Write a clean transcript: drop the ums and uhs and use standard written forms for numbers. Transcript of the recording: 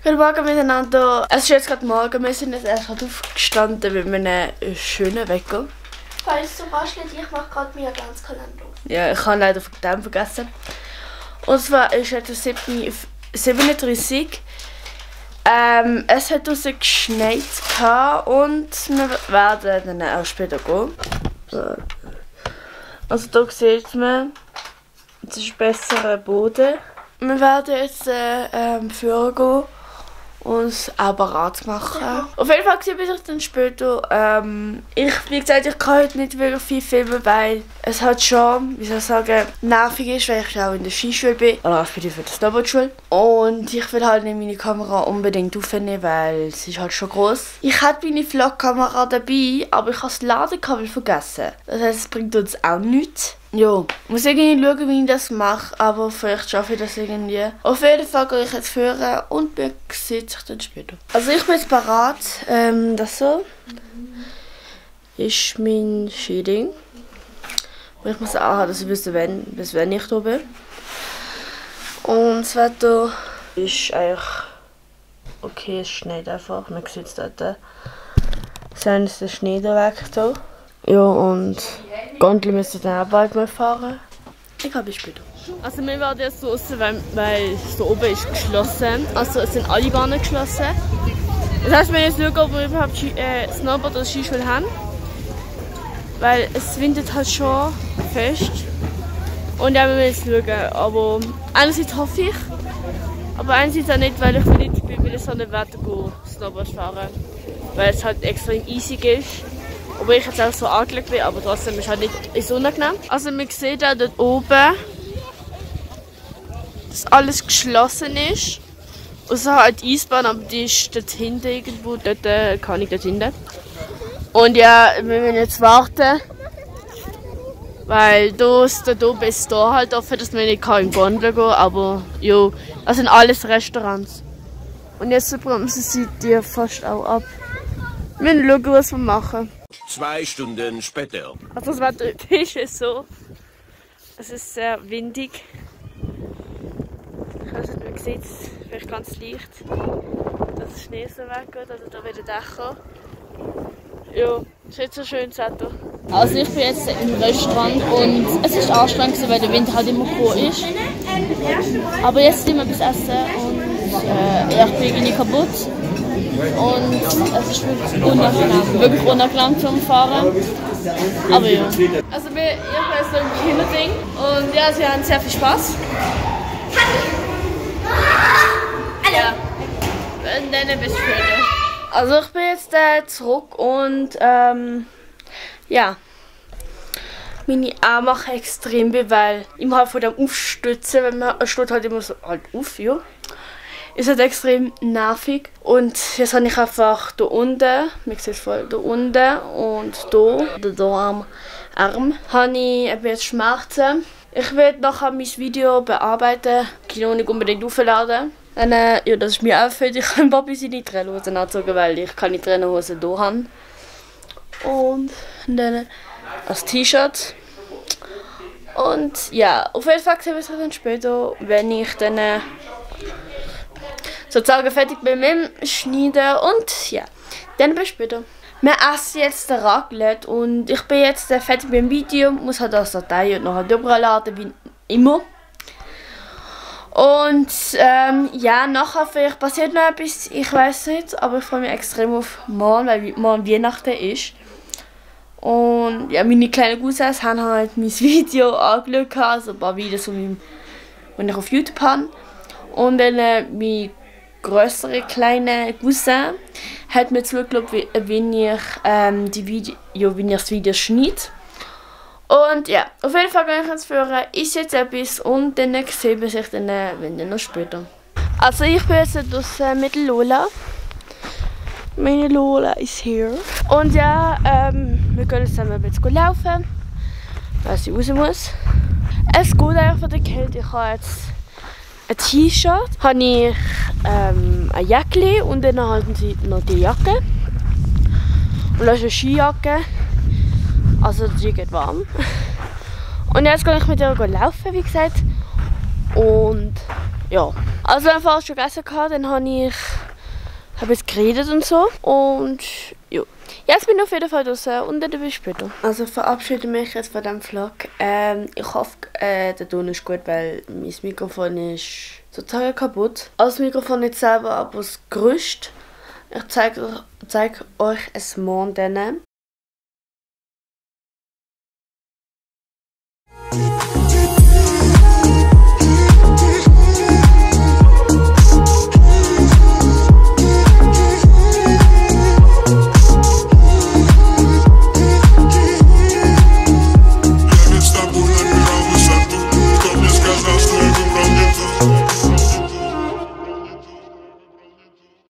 Guten Morgen miteinander. Es ist jetzt gerade Morgen. Wir sind jetzt erst aufgestanden mit einem schönen Wecker. Falls du raschelt, ich mache gerade meinen Adventskalender. Ja, ich habe leider von dem vergessen. Und zwar ist jetzt 7:37 Uhr. Es hat draussen geschneit und wir werden dann auch später gehen. Also hier sieht man, es ist besserer Boden. Wir werden jetzt führen gehen und es auch bereit machen. Ja. Auf jeden Fall sehe ich dann später. Wie gesagt, ich kann heute nicht wirklich viel filmen, weil es halt schon, wie soll ich sagen, nervig ist, weil ich auch in der Skischule bin. Oder ich bin für die Snowboardschule. Und ich will halt nicht meine Kamera unbedingt aufnehmen, weil es ist halt schon groß. Ich hatte meine Vlogkamera dabei, aber ich habe das Ladekabel vergessen. Das heisst, es bringt uns auch nichts. Ja, ich muss irgendwie schauen, wie ich das mache, aber vielleicht schaffe ich das irgendwie. Auf jeden Fall gehe ich jetzt führen und man sieht sich dann später. Also ich bin jetzt bereit. Das so ist mein Skiding. Ich muss auch haben, dass ich wüsste, bis wenn ich da bin. Und das Wetter ist eigentlich okay, es schneit einfach. Man sieht es dort. Dann ist der Schnee da weg. Da. Ja, und Gondel müssen dann auch bald mal fahren. Ich glaube, bis später. Also wir werden jetzt raus, weil so oben ist geschlossen. Also es sind alle Bahnen geschlossen. Das heißt, wir müssen jetzt schauen, ob wir überhaupt Snowboard oder Skischule haben. Weil es windet halt schon fest. Und ja, wir müssen jetzt schauen. Aber einerseits hoffe ich, aber einerseits auch nicht, weil ich will nicht bei so einem Wetter Snowboard fahren. Weil es halt extrem easy ist. Obwohl ich jetzt auch so angelegt bin, aber trotzdem ist halt nicht unangenehm. Also man sieht auch dort oben, dass alles geschlossen ist. Außer halt die Eisbahn, aber die ist dort hinten irgendwo, dort kann ich dort hinten. Und ja, wir müssen jetzt warten, weil da oben ist da halt offen, dass man nicht in Gondel gehen kann, aber ja, das sind alles Restaurants. Und jetzt bremsen sie die fast auch ab. Wir müssen schauen, was wir machen. 2 Stunden später. Also das Wetter ist so. Es ist sehr windig. Ich weiß nicht, man sieht es vielleicht ganz leicht, dass der Schnee so weggeht, oder da wieder Dächer. Ja, es ist jetzt so schönes Wetter. Also ich bin jetzt im Restaurant und es ist anstrengend, weil der Wind halt immer hoch ist. Aber jetzt sind wir etwas essen und ich bin irgendwie kaputt. Und es ist wirklich unangenehm zum Fahren. Aber ja. Also ich bin so im Kinderding und ja, sie haben sehr viel Spaß. Ja. Und dann bis später. Also ich bin jetzt zurück und ja. Meine Arme machen extrem weh, weil ich halt von dem Aufstützen, wenn man steht halt immer so halt auf, ja. Ist halt extrem nervig und jetzt habe ich einfach hier unten, man sieht es voll, hier unten und hier am Arm, habe ich jetzt Schmerzen. Ich werde nachher mein Video bearbeiten, ich kann nicht unbedingt aufladen. Dann, ja, das ist mir auch für ich kann Papi seine Trainerhosen anzogen, weil ich keine Trainerhosen hier habe. Und dann das T-Shirt. Und ja, auf jeden Fall sehen wir uns dann später, wenn ich dann sozusagen fertig bin mit dem Schneiden und ja, dann bis später. Wir essen jetzt den Raclette und ich bin jetzt fertig mit dem Video, muss halt das Datei und nachher überladen, wie immer. Und ja, nachher vielleicht passiert noch etwas, ich weiß nicht, aber ich freue mich extrem auf morgen, weil morgen Weihnachten ist. Und ja, meine kleinen Cousins haben halt mein Video angeschaut, also ein paar Videos, die ich auf YouTube habe. Und dann mein größere kleine Cousin hat mir zugeschaut, wie ich das Video schneide. Und ja, auf jeden Fall gehe ich jetzt führen, ist jetzt etwas und dann sehen wir sich dann noch später. Also ich bin jetzt draussen mit Lola. Meine Lola ist hier. Und ja, wir können zusammen ein bisschen laufen, weil sie raus muss. Es geht einfach von der Kälte. Ich habe jetzt ein T-Shirt, habe ich eine Jacke und dann halt noch die Jacke. Und das ist eine Skijacke, also die geht warm. Und jetzt kann ich mit ihr laufen, wie gesagt. Und ja. Also wenn ich fast schon gegessen hatte, dann habe ich geredet und so. Und ja. Jetzt bin ich auf jeden Fall draußen und dann bis später. Also ich verabschiede mich jetzt von diesem Vlog. Ich hoffe, der Ton ist gut, weil mein Mikrofon ist total kaputt. Also das Mikrofon nicht selber, aber das Gerüst. Ich zeige euch es morgen dann.